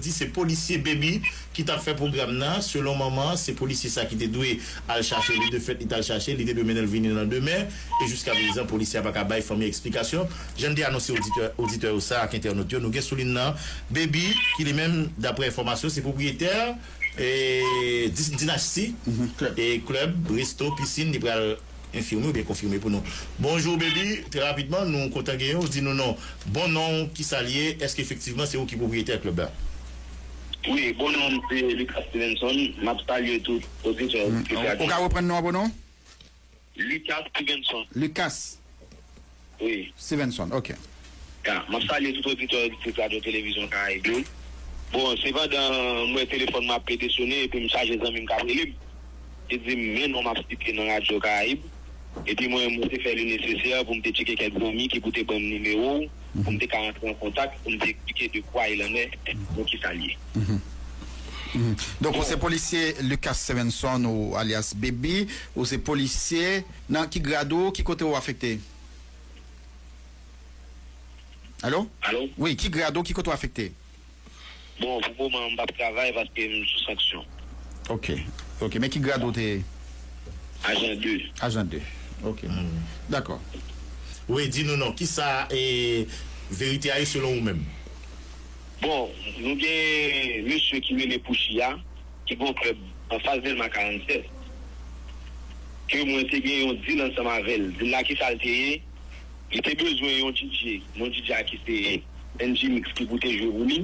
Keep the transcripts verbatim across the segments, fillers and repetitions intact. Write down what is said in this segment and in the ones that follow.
di se polisye Baby ki t ap fè pwogram nan. Selon manman an, se polisye sa ki te dwe al chache li. De fèt, li t al chache, li te dwe mennen l vini nan demen. E jiska prezan, polisye a pa ka bay fanmi eksplikasyon. Jan n te anonse oditè, oditè yo sa ak entènot yo, nou gen sou liy nan Baby, ki li menm, daprè enfòmasyon, se pwopriyetè e, Dis- Dinasti, e klèb, resto, pisin, li pral enfime oubyen konfime pou nou. Bonjou, Baby. Trè rapidman, nou kontan genyen w. Di nou non. Bon non, kisa l ye? Èske efektivman se ou ki pwopriyetè klèb la? Wi, bon non m se Lucas Stevenson. M ap salye tout oditè, mm, oditris radyo. Ou ka reprann non an pou nou? Lucas Stevenson. Lucas. Wi. Stevenson, ok. Ya, m ap salye tout oditè, oditris Radyo Televizyon Karayib yo. Bon, se pandan m wè telefòn mwen ap pede sone, epi m chaje zanmi m k ap rele m. Li di m, men non m ap site nan Radyo Karayib. Epi mwen, mwen te fè le nesesè pou m te tcheke kèk zanmi ki pou te ban m nimewo w, pou m te ka rantre an kontak, pou m te eksplike de kwa il en est, bon, kisa l ye. Mhm. Mhm. Donk, ou se polisye Lucas Stevenson, ou alyas Baby, ou se polisye, nan ki grad ou, ki kote ou afekte? Alo? Alo? Wi, ki grad ou, ki kote ou afekte? Bon, pou moman, m p ap travay paske m sou sanksyon. Ok. Ok, men ki grad ou te ye? Ajan de. Ajan de. Ok. Dakò. Wi, di nou non, kisa, e, verite a ye selon ou menm? Bon, nou gen mesye ki rele Pouchi a, ki gen yon klèb anfas Dèlma karannsèt, ke mwen te gen yon dil ansanm avè l. Dil la, kisa l te ye? Li te bezwen yon D J, yon D J a ki se N G Mix ki pou te jwe pou li.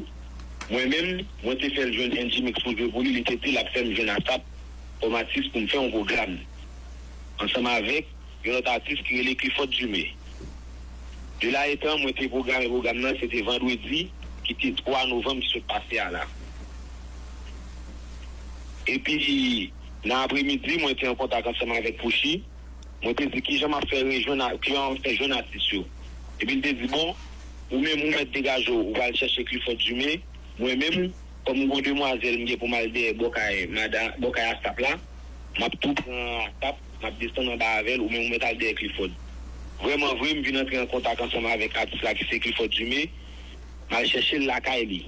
Mwen menm, mwen te fè l jwenn N G Mix pou jwe pou li, li te di l ap fè m jwenn ASAP kòm atis pou m fè yon pwogram ansanm avèk yon lòt atis ki rele Clifford Dumé. De la etan, mwen te pwograme pwogram nan, se te vandredi ki te twa novanm ki sot pase a la. Epi, nan apremidi, mwen te an kontak ansanm avèk Pouchi. Mwen te di kijan m ap fè rejwenn a- kijan m ap fè jwenn atis yo. Epi l te di, bon, ou menm ou mèt degaje w, ou pral chèche Clifford Dumé. Mwen menm, kòm m gon demwazèl m gen pou m al dèyè bò kay mada- bò kay ASAP la, m ap tou pran ASAP, m ap desann anba avè l, ou menm ou mèt al dèyè Clifford. Vrèman vre, m vin antre an kontak ansanm avèk atis la ki se Clifford Dumé. M al chèche l lakay li.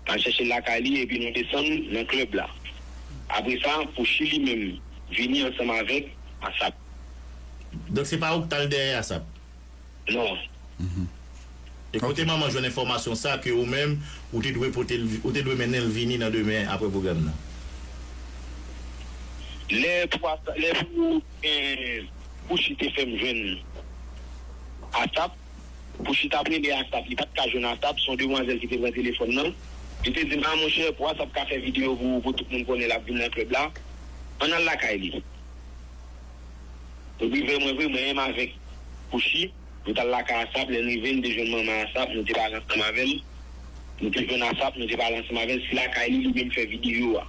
M al chèche l lakay li epi nou desann nan klèb la. Apre sa, Pouchi li menm vini ansanm avèk ASAP. Donk se pa ou k t al dèyè ASAP? Non. E kote manman jwenn enfòmasyon sa ke ou menm, ou te dwe pote l, ou te dwe mennen l vini nan demen apre pwogram nan? Lè pou, lè pou, eh, Pouchi te fè m jwenn ASAP, Pouchi t ap rele ASAP, li pa t ka jwenn ASAP, se yon demwazèl ki te pran telefòn nan. Li te di m, a monchè, pou ASAP ka fè videyo pou, pou tout moun konnen l ap vin nan klèb la, ann al lakay li. Epi vre mwen vre, mwen menm avèk Pouchi, nou t al lakay ASAP, lè n rive, n te jwenn manman ASAP, nou te pale ansanm avè l. Nou te jwenn ASAP, nou te pale ansanm avè l, se lakay li, li menm fè videyo a.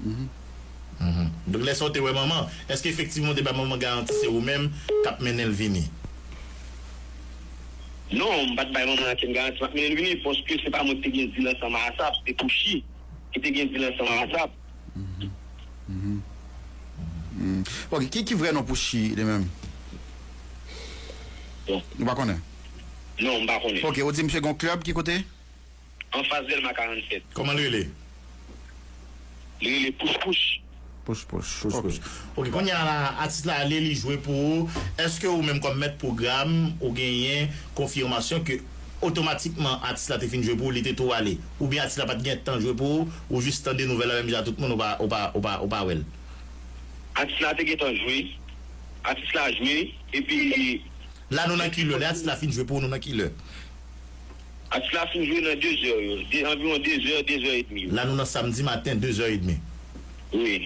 Mhm. Donk, lè sa w te wè manman, èske efektivman w te bay manman garanti se ou menm k ap mennen l vini? Non, m pa t bay manman ankenn garanti m ap mennen l vini, paske se pa mwen ki te gen dil ansanm a ASAP, se Pouchi ki te gen dil ansanm a ASAP. Mhm. Mhm. Mm. Ok, ki, ki vrè non Pouchi li menm? Bon. Ou pa konnen? Non, m pa konnen. Ok, ou di misye gon klèb ki kote? Anfas Dèlma karannsèt. Kòman l rele? Li rele Pouch Pouch. Pouch Pouch. Pouch Ok. Pouch. Ok, kounye a la, atis la ale, li jwe pou ou. Èske ou menm kòm mèt pwogram, ou genyen konfimasyon ke otomatikman atis la te fin jwe pou ou, li te tou ale? Oubyen atis la pa t gen tan jwe pou ou, ou jis tande nouvèl la menm jan tout moun, ou pa, ou pa, ou pa, ou pa wè l? Atis la te gentan jwe. Atis la jwe, epi La nou nan ki lè? Lè atis la fin jwe pou ou, nou nan ki lè? Atis la fin jwe nan de zè yo. De, anviwon de zè, de zè edmi yo. La nou nan samdi maten, de zè edmi. Wi.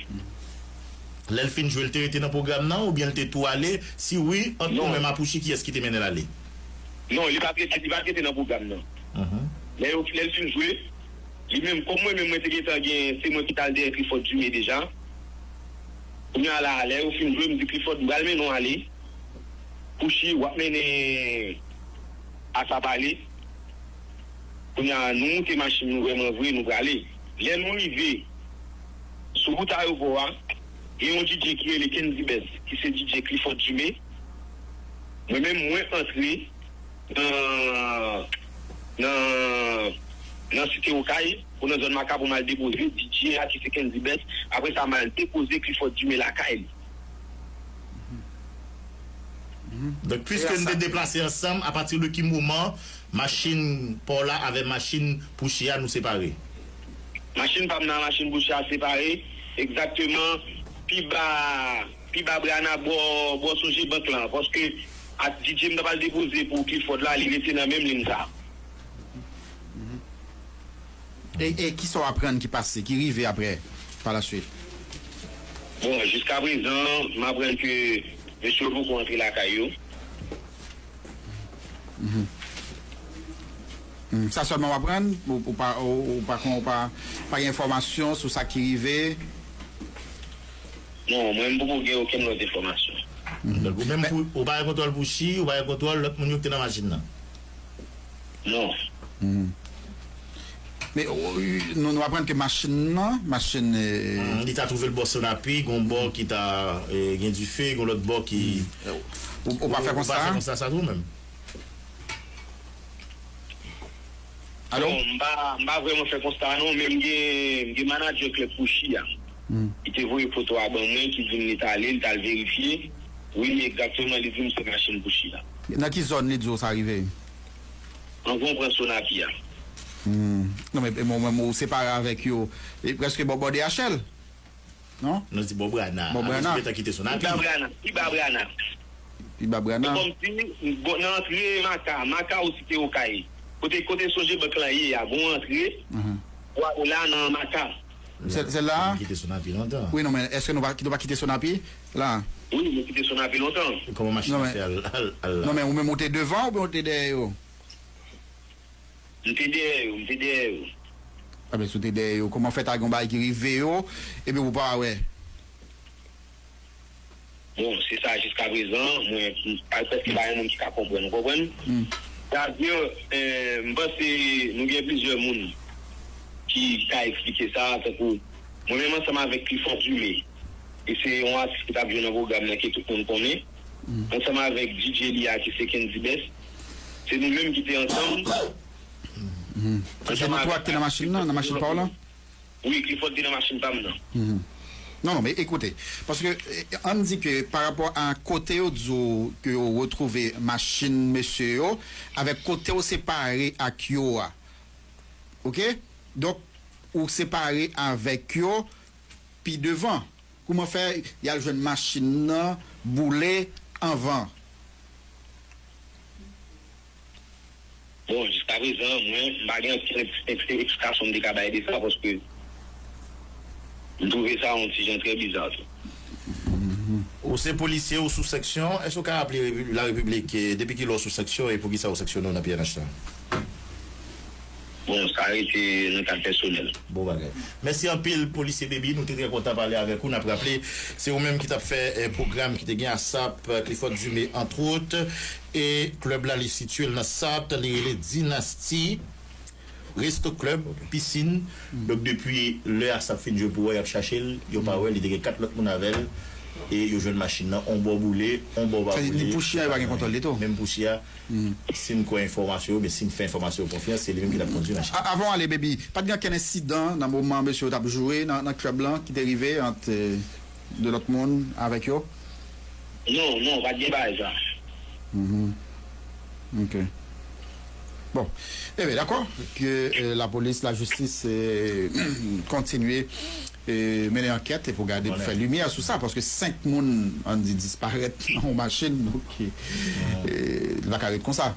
Lè l fin jwe, l te rete nan pwogram nan oubyen l te tou ale? Si wi, ant nou menm a Pouchi, kiyès ki te mennen l ale? Non, li pa t rete, li pa t rete nan pwogram nan. Mhm. Lè yo, lè l fin jwe, li menm, kòm mwen menm, mwen te gentan gen, se mwen ki t al dèyè Clifford Dumé deja. Kounye a la, lè yo fin jwe, m di Clifford, m pral mennen w ale. Pouchi, w ap mennen ASAP ale. Kounye a, nou moute machin nou vrèman vre, nou prale. Lè nou rive sou wout ayewopò a, gen yon D J ki rele Kendy Best, ki se D J Clifford Dumé. Mwen menm, mwen antre nan, nan nan Site Okay, pou nan zòn Maka pou m al depoze D J a ki se Kendy Best. Apre sa, m al depoze Clifford Dumé lakay li. Donk, piske nou te deplase ansanm, apati de ki moman machin pa w la avè machin Pouchi a nou separe? Machin pa m nan machin Pouchi a separe, egzakteman, pi ba, pi ba Brana, bò, bò Sogebank lan, paske ak D J m t ap al depoze pou Clifford la, li rete nan menm liy sa. E, e kisa w aprann ki pase, ki rive apre, pa la swit? Bon, jiska prezan, m aprann ke mesye yo poko antre lakay yo. Sa sèlman w aprann? Ou, ou pa, ou, ou pa, ou pa, pa gen enfòmasyon sou sa ki rive? Non, mwen, m poko gen okenn lòt enfòmasyon. Donk, ou menm, pou, ou pa gen kontwòl Pouchi, ou pa gen kontwòl lòt moun yo ki te nan machin nan? Non. Men, nou, nou aprann ke machin nan, machin. Li ta twouve l bò Sonapi, gon bò ki ta, e, gen dife, gon lòt bò ki. Ou, ou pa fè konsta? Ou pa fè konsta sa tou menm? Alo? Non, m pa, m pa vrèman fè konsta non, men m gen, m gen manadjè klèb Pouchi a. Li te voye foto a ban mwen, ki di m li t ale, li t al verifye. Wi, egzakteman, li di m se machin Pouchi la. Nan ki zòn li di w sa rive? Anvan w pran Sonapi a. Non, men, men, men ou separe avèk yo, e prèske bò, bò D H L. Non? Nou di bò Brana. Bò Brana. Gentan kite Sonapi. Pi ba Brana, pi ba Brana. Pi ba Brana. Kòmsi, bon, nan antre Maka, Maka ou Site Okay. Kote, kote Sogebank lan ye a, gon antre. Ou ale la nan Maka. Se, se la? Kite Sonapi lontan. Wi, non, men èske nou pa, nou pa kite Sonapi la? Wi, nou kite Sonapi lontan. Kòman machin Non, nan men- fè al, al, al la? Non, men ou menm ou te devan oubyen ou te dèyè yo? M te dèyè yo, m te dèyè yo. A ben, si w te dèyè yo, kòman fè ta gen yon bagay ki rive yo, epi ou pa wè? Bon, se sa jiska prezan, mwen, pa, prèske pa gen moun ki ka konprann, ou konprann? Sa di, eh, m panse nou gen plizyè moun ki ka eksplike sa, tankou mwen menm ansanm avèk Clifford Dumé, e se yon atis ki t ap jwe nan pwogram nan ke tout moun konnen, ansanm avèk D J li a ki se Kendy Best, se nou menm ki te ansanm. Se nou twa ki te nan machin nan, nan machin pa w lan? Wi, Clifford te nan machin pa m nan. Non, non, men ekoute, paske eh, ann di ke pa rapò a kote yo di w ke yo retwouve machin mesye yo, avèk kote w separe ak yo a. Oke? Donk, ou separe avèk yo pi devan. Kouman fè y al jwenn machin nan boule anvan? Bon, jiska prezan, mwen, m pa gen okenn eks- eks- eksplikasyon m te ka bay de sa, paske m twouve sa yon ti jan trè biza tou. Ou se polisye ou sou seksyon, èske w ka raple Repi- Larepiblik, eh, depi kilè w sou seksyon e poukisa w seksyone w nan P N H la? Bon, sa rete nan kad pèsonèl. Bon bagay. Mèsi anpil, polisye Baby. Nou te trè kontan pale avèk ou. N ap raple, se ou menm ki t ap fè eh, pwogram ki te gen ASAP, eh, Clifford Dumé, antwot. E klèb la, li sitiye l nan Sat, li rele Dinasti Resto Club, Piscine. Donk, depi lè ASAP fin jwe pou wè, y ap chache l, yo pa wè, li te gen kat lòt moun avè l. E yo jwenn machin nan, on bò boule, on bò pa boule. Sa di ni Pouchi a, yo pa gen kontwòl li tou. Menm Pouchi a, si n kwè enfòmasyon yo, oubyen si n fè enfòmasyon yo konfyans, se li menm ki t ap kondui machin. A- Avan w ale, Baby, pa t gen okenn ensidan nan moman mesye yo t ap jwe nan, nan klèb lan ki te rive ant eh, de lòt moun avèk yo? Non, non, pa t gen bagay sa. Ok. Bon. Ebyen, dakò. Ke eh, lapolis, lajistis eh, kontinye eh, mennen ankèt e pou gade, pou fè limyè sou sa, paske senk moun, ann di, disparèt nan yon machin, donk eh, li pa ka ret konsa.